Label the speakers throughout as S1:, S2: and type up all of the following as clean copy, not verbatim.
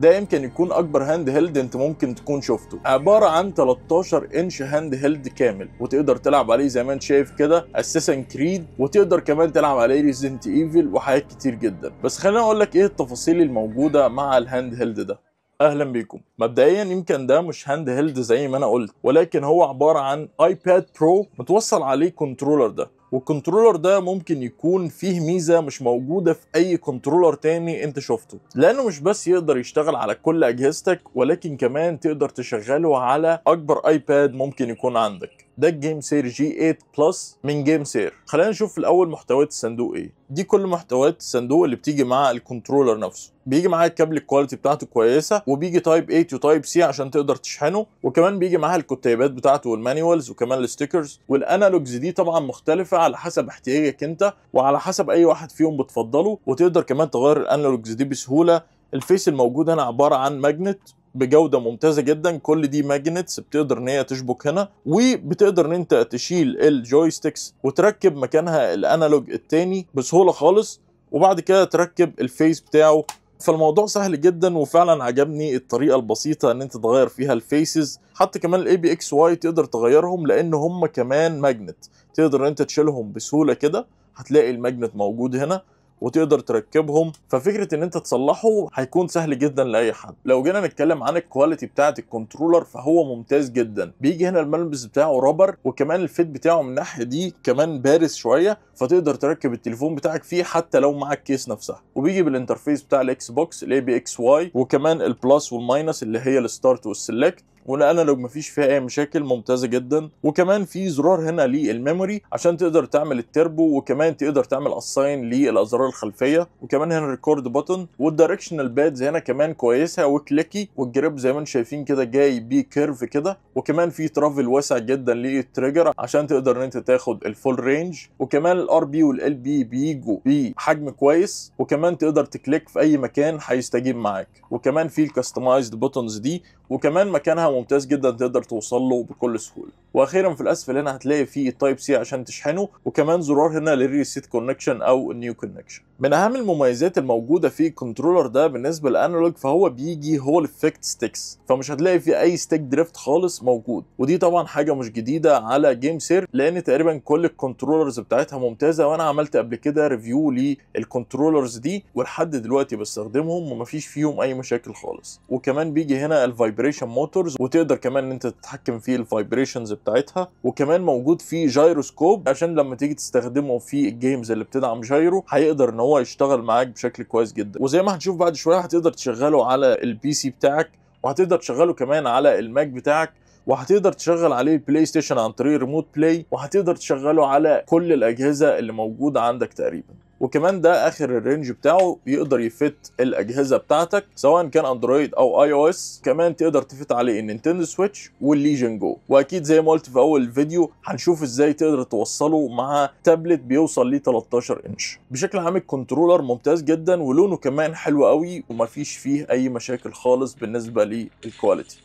S1: ده يمكن يكون اكبر handheld انت ممكن تكون شفته، عبارة عن 13 inch handheld كامل، وتقدر تلعب عليه زي ما انت شايف كده Assassin's Creed، وتقدر كمان تلعب عليه Resident Evil وحاجات كتير جدا. بس خليني اقول لك ايه التفاصيل الموجودة مع ال handheld ده. اهلا بيكم. مبدئيا يمكن ده مش handheld زي ما انا قلت، ولكن هو عبارة عن iPad Pro متوصل عليه controller ده، وال controller ده ممكن يكون فيه ميزة مش موجودة في اي controller تاني انت شفته، لانه مش بس يقدر يشتغل على كل اجهزتك، ولكن كمان تقدر تشغله على اكبر iPad ممكن يكون عندك. ده ال GameSir G8 Plus من GameSir. خلينا نشوف في الاول محتويات الصندوق ايه. دي كل محتويات الصندوق اللي بتيجي مع ال controller نفسه. بيجي معاه الكابل، ال quality بتاعته كويسة، وبيجي type A to type C عشان تقدر تشحنه، وكمان بيجي معاه الكتيبات بتاعته وال manuals وكمان ال stickers وال analogs. دي طبعا مختلفة على حسب احتياجك انت وعلى حسب اي واحد فيهم بتفضله، وتقدر كمان تغير ال analogs دي بسهولة. ال face الموجود هنا عبارة عن magnet بجوده ممتازة جدا، كل دي magnets بتقدر ان هي تشبك هنا، وبتقدر ان انت تشيل ال joysticks وتركب مكانها ال analog التاني بسهولة خالص، وبعد كده تركب ال face بتاعه. فالموضوع سهل جدا، وفعلا عجبني الطريقة البسيطة ان انت تغير فيها ال faces. حتى كمان ال A B X Y تقدر تغيرهم لان هم كمان magnet، تقدر ان انت تشيلهم بسهولة كده، هتلاقي ال magnet موجود هنا وتقدر تركبهم. ففكره ان انت تصلحه هيكون سهل جدا لاي حد. لو جينا نتكلم عن ال quality بتاعه ال controller فهو ممتاز جدا. بيجي هنا الملبس بتاعه rubber، وكمان ال fit بتاعه من الناحية دي كمان بارز شوية، فتقدر تركب التليفون بتاعك فيه حتى لو مع ال case نفسها. وبيجي بال interface بتاع ال Xbox ال A B X Y، وكمان ال plus وال minus اللي هي ال start وال select، وال analog مفيش فيها اي مشاكل، ممتازة جدا. وكمان في زرار هنا لل memory عشان تقدر تعمل التربو، وكمان تقدر تعمل assign للازرار الخلفية، وكمان هنا record button، وال directional pads هنا كمان كويسة و clicky، وال grip زي ما انتم شايفين كده جاي بي curve كده، وكمان في travel واسع جدا لل trigger عشان تقدر ان انت تاخد ال full range، وكمان ال RB وال LB بيجوا بحجم كويس، وكمان تقدر ت click في اي مكان هيستجيب معاك، وكمان في ال customized buttons دي، وكمان مكانها ممتاز جدا تقدر توصل له بكل سهولة. واخيرا في الاسفل هنا هتلاقي فيه ال type C عشان تشحنه، وكمان زرار هنا لل reset connection او ال new connection. من اهم المميزات الموجودة في ال controller ده بالنسبة لل analog فهو بيجي hall effect sticks، فمش هتلاقي فيه اي stick drift خالص موجود، ودي طبعا حاجة مش جديدة على GameSir لان تقريبا كل ال controllers بتاعتها ممتازة، وانا عملت قبل كده review لل controllers دي ولحد دلوقتي بستخدمهم ومفيش فيهم اي مشاكل خالص. وكمان بيجي هنا ال vibration motors، وتقدر كمان ان انت تتحكم في ال vibrations بتاعتها، وكمان موجود فيه جايروسكوب عشان لما تيجي تستخدمه في ال games اللي بتدعم gyro هيقدر ان هو يشتغل معاك بشكل كويس جدا. وزي ما هنشوف بعد شوية هتقدر تشغله على ال PC بتاعك، وهتقدر تشغله كمان على ال Mac بتاعك، وهتقدر تشغل عليه ال PlayStation عن طريق remote play، وهتقدر تشغله على كل الاجهزة اللي موجودة عندك تقريبا. وكمان ده اخر ال range بتاعه، يقدر ي fit الاجهزة بتاعتك سواء كان Android او iOS، كمان تقدر ت fit عليه ال Nintendo Switch وال Legion Go. واكيد زي ما قلت في اول الفيديو هنشوف ازاي تقدر توصله مع تابلت بيوصل ل 13 انش. بشكل عام ال controller ممتاز جدا، ولونه كمان حلو قوي، ومفيش فيه اي مشاكل خالص بالنسبة لل quality.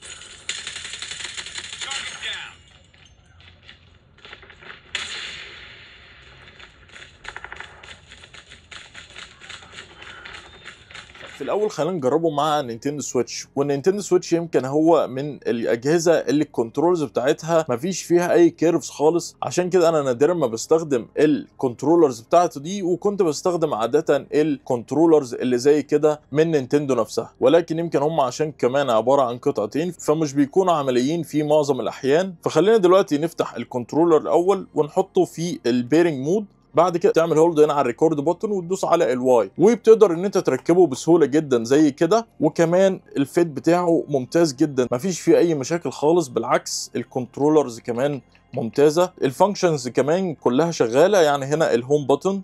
S1: في الاول خلينا نجربه مع Nintendo Switch. وال Nintendo Switch يمكن هو من الاجهزة اللي ال controls بتاعتها مفيش فيها اي curves خالص، عشان كده انا نادرا ما بستخدم ال controllers بتاعته دي، وكنت بستخدم عادة ال controllers اللي زي كده من Nintendo نفسها، ولكن يمكن هم عشان كمان عبارة عن قطعتين فمش بيكونوا عمليين في معظم الاحيان. فخلينا دلوقتي نفتح ال controller الاول ونحطه في ال pairing mode. بعد كده تعمل hold هنا على ال record button وتدوس على ال Y، وبتقدر ان انت تركبه بسهولة جدا زي كده. وكمان ال fit بتاعه ممتاز جدا، مفيش فيه اي مشاكل خالص، بالعكس ال controllers كمان ممتازة، ال functions كمان كلها شغالة. يعني هنا ال home button،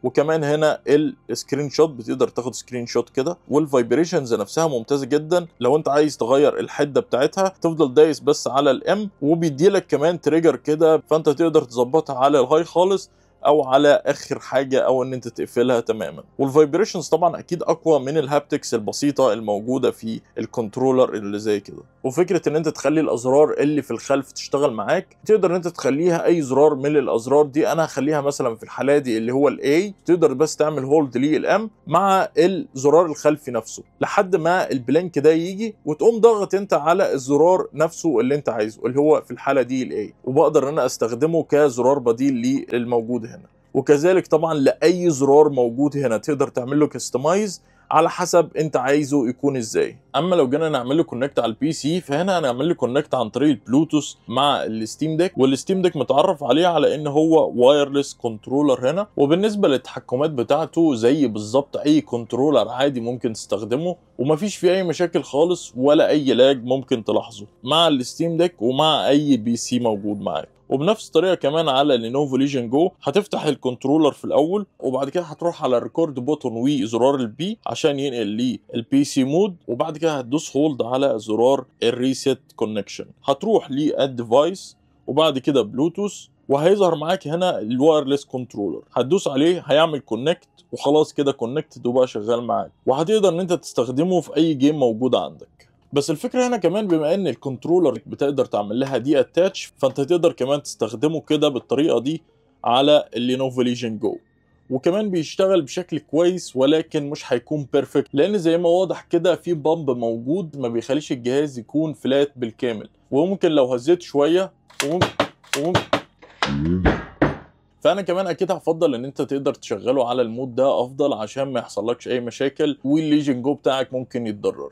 S1: وكمان هنا ال screenshot بتقدر تاخد screenshot كده، وال vibrations نفسها ممتازة جدا. لو انت عايز تغير الحدة بتاعتها تفضل دايس بس على ال M، وبيدي لك كمان trigger كده، فانت تقدر تظبطها على ال high خالص او على اخر حاجة او ان انت تقفلها تماما. وال vibrations طبعا اكيد اقوى من ال haptics البسيطة الموجودة في ال controller اللي زي كده. وفكره ان انت تخلي الازرار اللي في الخلف تشتغل معاك، تقدر ان انت تخليها اي زرار من الازرار دي. انا هخليها مثلا في الحالة دي اللي هو ال A، تقدر بس تعمل hold لل M مع الزرار الخلفي نفسه لحد ما ال blink ده يجي، وتقوم ضاغط انت على الزرار نفسه اللي انت عايزه اللي هو في الحالة دي ال A، وبقدر ان انا استخدمه كزرار بديل للموجود هنا. وكذلك طبعا لاي زرار موجود هنا تقدر تعمل له customize على حسب انت عايزه يكون ازاي. اما لو جينا نعمل له connect على ال PC، فهنا هنعمل له connect عن طريق البلوتوث مع ال Steam Deck، وال Steam Deck متعرف عليه على ان هو wireless controller هنا. وبالنسبة للتحكمات بتاعته زي بالظبط اي controller عادي ممكن تستخدمه، ومفيش فيه اي مشاكل خالص ولا اي lag ممكن تلاحظه مع ال Steam Deck ومع اي PC موجود معاك. وبنفس الطريقة كمان على Lenovo Legion Go، هتفتح ال controller في الاول، وبعد كده هتروح على ال record button وزرار ال B عشان ينقل لل PC mode، وبعد كده هتدوس hold على زرار ال reset connection، هتروح لل device وبعد كده بلوتوث، وهيظهر معاك هنا ال wireless controller، هتدوس عليه هيعمل connect، وخلاص كده connected وبقى شغال معاك، وهتقدر ان انت تستخدمه في اي game موجود عندك. بس الفكرة هنا كمان بما ان ال controller بتقدر تعمل لها detach، فانت تقدر كمان تستخدمه كده بالطريقة دي على ال Lenovo Legion Go، وكمان بيشتغل بشكل كويس، ولكن مش هيكون perfect لان زي ما واضح كده في bump موجود ما بيخليش الجهاز يكون flat بالكامل، وممكن لو هزيت شوية وممكن. فانا كمان اكيد هفضل ان انت تقدر تشغله على ال mode ده افضل عشان ما يحصلكش اي مشاكل وال Legion Go بتاعك ممكن يتضرر.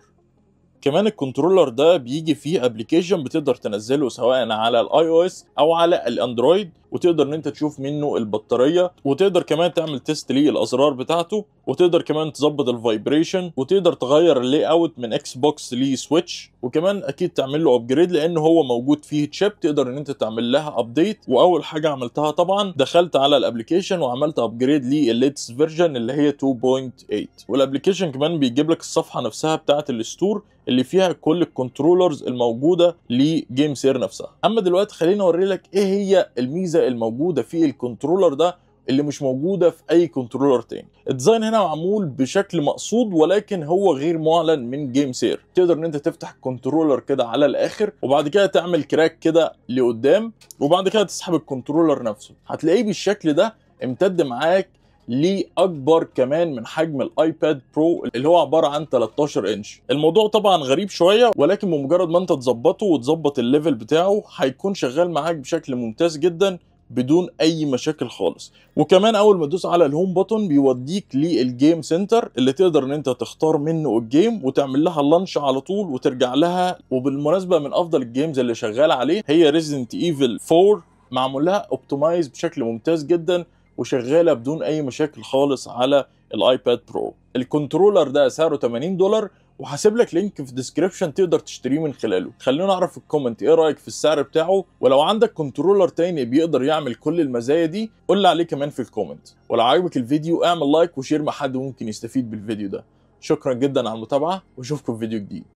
S1: كمان ال controller ده بيجي فيه application بتقدر تنزله سواء على ال iOS او على ال Android، وتقدر ان انت تشوف منه البطارية، وتقدر كمان تعمل test للازرار بتاعته، وتقدر كمان تظبط ال vibration، وتقدر تغير ال layout من Xbox ل Switch، وكمان اكيد تعمل له upgrade لان هو موجود فيه chip تقدر ان انت تعمل لها update. واول حاجة عملتها طبعا دخلت على ال application وعملت upgrade لل latest version اللي هي 2.8. وال application كمان بيجيب لك الصفحة نفسها بتاعه ال store اللي فيها كل ال controllers الموجودة ل GameSir نفسها. اما دلوقتي خليني اوري لك ايه هي الميزة الموجودة في ال controller ده اللي مش موجودة في اي controller تاني. ال design هنا معمول بشكل مقصود ولكن هو غير معلن من GameSir. تقدر ان انت تفتح ال controller كده على الاخر، وبعد كده تعمل crack كده لقدام، وبعد كده تسحب ال controller نفسه، هتلاقيه بالشكل ده امتد معاك لاكبر كمان من حجم ال iPad Pro اللي هو عبارة عن 13 انش. الموضوع طبعا غريب شوية، ولكن بمجرد ما انت تظبطه وتظبط ال level بتاعه هيكون شغال معاك بشكل ممتاز جدا بدون اي مشاكل خالص. وكمان اول ما تدوس على ال home button بيوديك لل game center اللي تقدر ان انت تختار منه ال game وتعمل لها launch على طول وترجع لها. وبالمناسبة من افضل ال games اللي شغال عليه هي Resident Evil 4، معمول لها optimize بشكل ممتاز جدا وشغالة بدون اي مشاكل خالص على ال iPad Pro. ال controller ده سعره $80، وهسيب لك link في ال description تقدر تشتريه من خلاله. خلونا نعرف في ال comment ايه رايك في السعر بتاعه، ولو عندك controller تاني بيقدر يعمل كل المزايا دي قول لي عليه كمان في ال comment. ولو عجبك الفيديو اعمل like و share مع حد ممكن يستفيد بالفيديو ده. شكرا جدا على المتابعة واشوفكم في فيديو جديد.